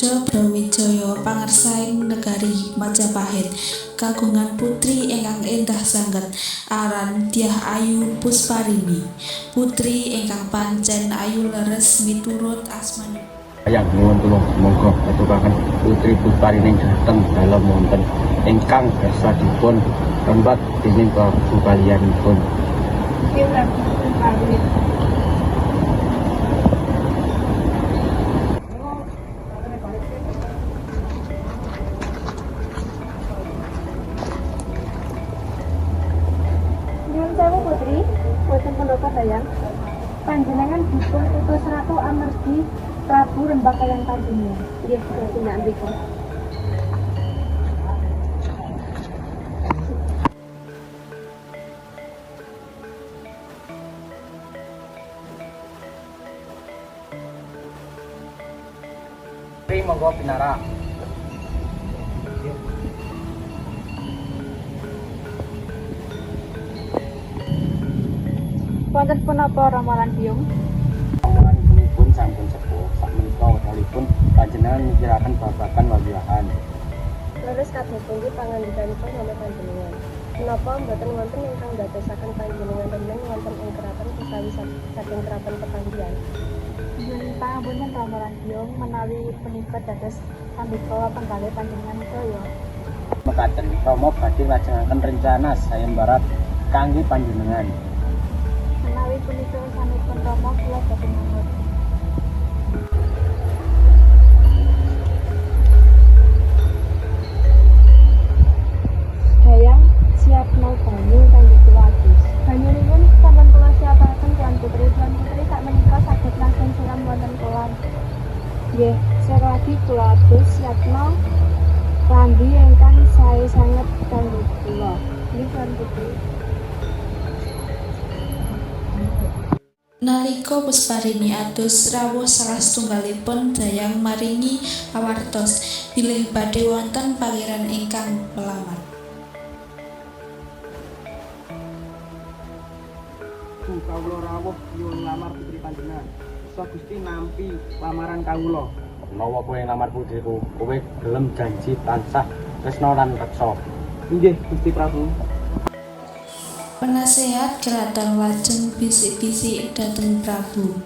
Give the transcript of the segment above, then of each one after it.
Raja Brawijaya pangersaing negari Majapahit kagungan putri ingkang endah sanget aran Dyah Ayu Pusparini, putri ingkang pancen ayu leres miturut asmanipun. Dayang, nyuwun tulung monggo aturaken putri Pusparini dhateng dalem wonten ingkang kersa dipun rembag dening Prabu kaliyanipun. Nggih, Prabu, pun pamit. Nyuwun sewu, Putri, boten punapa, Dayang? Panjenengan dipun utus ratu amargi Prabu rembag kaliyan panjenengan. Nggih, kula tindak mriku. Putri, monggo pinarak. Wonten punapa, Rama lan Biyung? Pun sampun sepuh, sakmenika wekdalipun panjenengan mikiraken babagan wawiwahan. Leres, kados pundi pangandikanipun rama panjenengan? Menapa mboten wonten ingkang ndadosaken panjenengan remen wonten ing keraton utawi saking keraton pepanggihan? Nyuwun pangapunten, Rama lan Biyung, menawi punika dados sambika penggalih panjenengan sedaya. Mekaten, Rama badhe nglajengaken rencana sayembara kangge panjenengan. Menawi punika kersanipun Rama, kula badhe manut. Dayang, siapno banyu kangge kula adus. Banyunipun sampun kula siapaken, Tuan Putri. Tuan Putri sakmenika saged langsung siram wonten kolam. Nggih, saklagi kula adus, siapno klambi ingkang sae sanget kangge kula. Nggih, Tuan Putri. Nalika Pusparini adus, rawuh salah setunggalipun dayang maringi pawartos bilih badhe wonten pangeran ingkang melamar. Bu, kawula rawuh nyuwun nglamar putri panjenengan. Kersa Gusti nampi lamaran kawula? Menawa kowe nglamar putriku, kowe gelem janji tansah tresna lan reksa? Inggih, Gusti Prabu. Penasehat kraton lajeng bisik-bisik dhateng Prabu.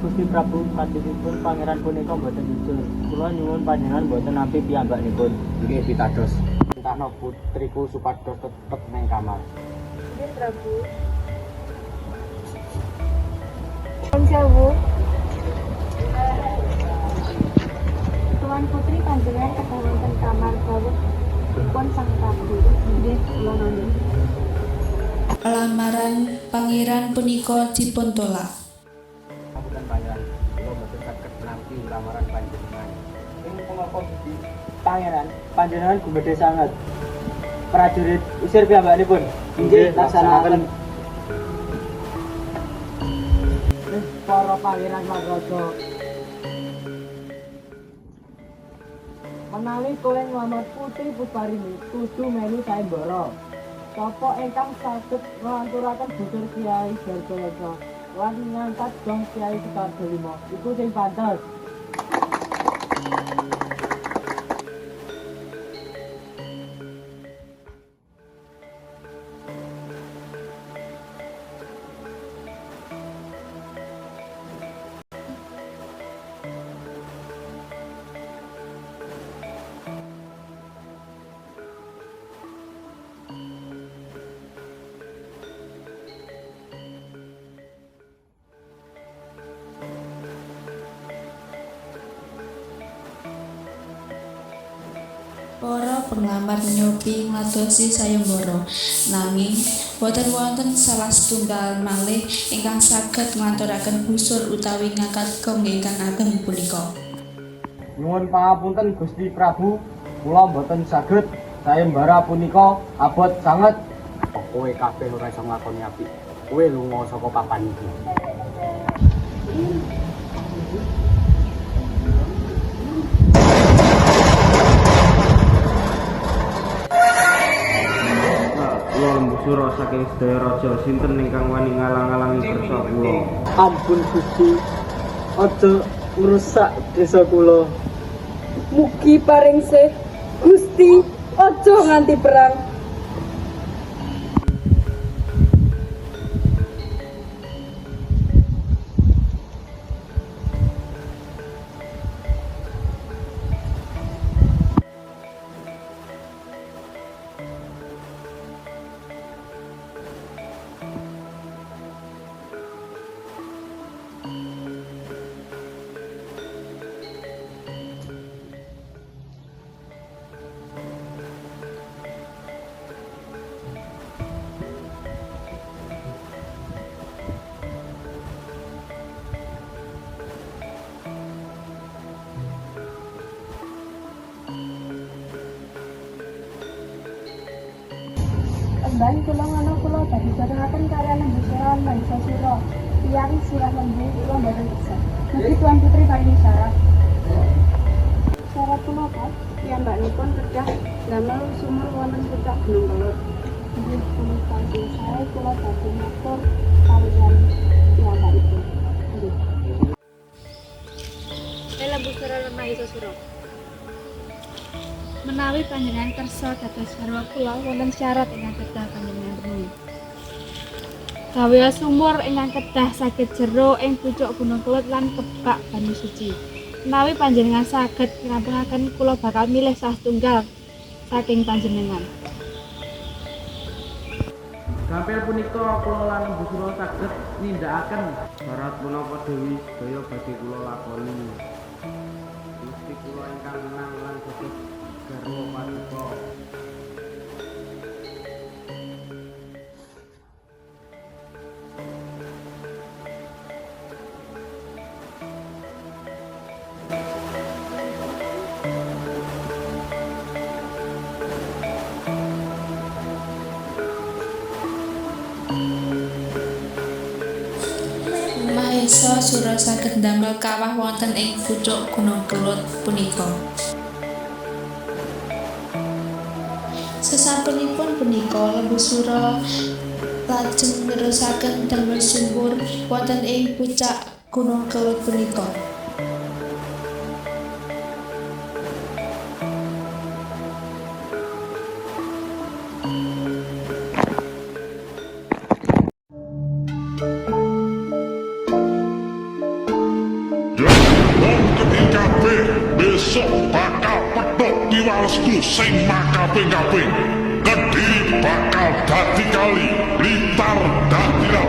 Gusti Prabu, kadosipun pangeran punika mboten jujur. Kula nyuwun panjenengan mboten nampi piyambakipun. Inggih, pitados. Printahno putriku supados tetep neng kamar. Nggih, Prabu. Nyuwun sewu. Tuan Putri, panjenengan kedah wonten kamar dawuhipun Sang Prabu. Nggih, kula manut. Lamaran pangeran punika dipuntolak. Ngapunten, Pangeran, kula mboten saged nampi lamaran panjenengan. Ing punapa, Gusti? Pangeran, panjenengan gumedhe sanget. Prajurit, usir piyambakipun. Inggih, laksanakaken. Para pangeran lan raja. Menawi kowe nglamar putri Pusparini kudu melu sayembara. Sapa ingkang saged nglanturaken busur Kyai Garjayasa lan ngangkat gong Kyai Sutarjo Lima iku sing pantes. Para penglamar nyobi ngladosi sayembara, nanging boten wonten salah setunggal malih ingkang saged nglanturaken busur utawi ngangkat gong ingkang ageng punika. Nyuwun pangapunten, Gusti Prabu, kula mboten saged, sayembara punika abot sanget. Kowe kabeh ora iso nglakoni apik. Kowe lunga saka papan iki. Kula Lembusura saking sedaya raja, sinten ingkang wani ngalang-alangi kersa kula? Ampun, Gusti. Aja ngrusak desa kula. Mugi paring sih Gusti aja nganti perang. Emban kula ngono kula badhe barengaken kaliyan Lembusura lan Mahisasura. Tiyang sirah lembu kula mboten kersa. Mugi Tuan Putri paringi syarat. Syarat punapa? Piyambakipun kedah ndamel sumur wonten pucuk Gunung Kelud. Nggih punika sing sae kula badhe matur kaliyan piyambakipun. Nggih. Lembusura lan Mahisasura. Menawi panjenengan kersa dados garwa kula wonten syarat ingkang kedah panjenengan penuhi. Gawe sumur ingkang kedah saged jero ing pucuk Gunung Kelud lan kebak banyu suci. Menawi panjenengan saged ngrampungaken kula bakal milih salah setunggal saking panjenengan. Gampil punika kula lan Lembusura saged nindakaken syarat punapa Dewi sedaya badhe kula lakoni. Gusti kula ingkang menang lan dados garwa paduka. Mahesasura saged ndamel kawah wonten ing pucuk Gunung Kelud punika. Sasampunipun punika Lembusura lajeng nerusaken damel sumur wonten ing pucak Gunung Kelud punika. Wong Kediri kabeh besok bakal petuk piwalesku sing makaping-kaping. Kediri bakal dadi kali, Blitar dadi.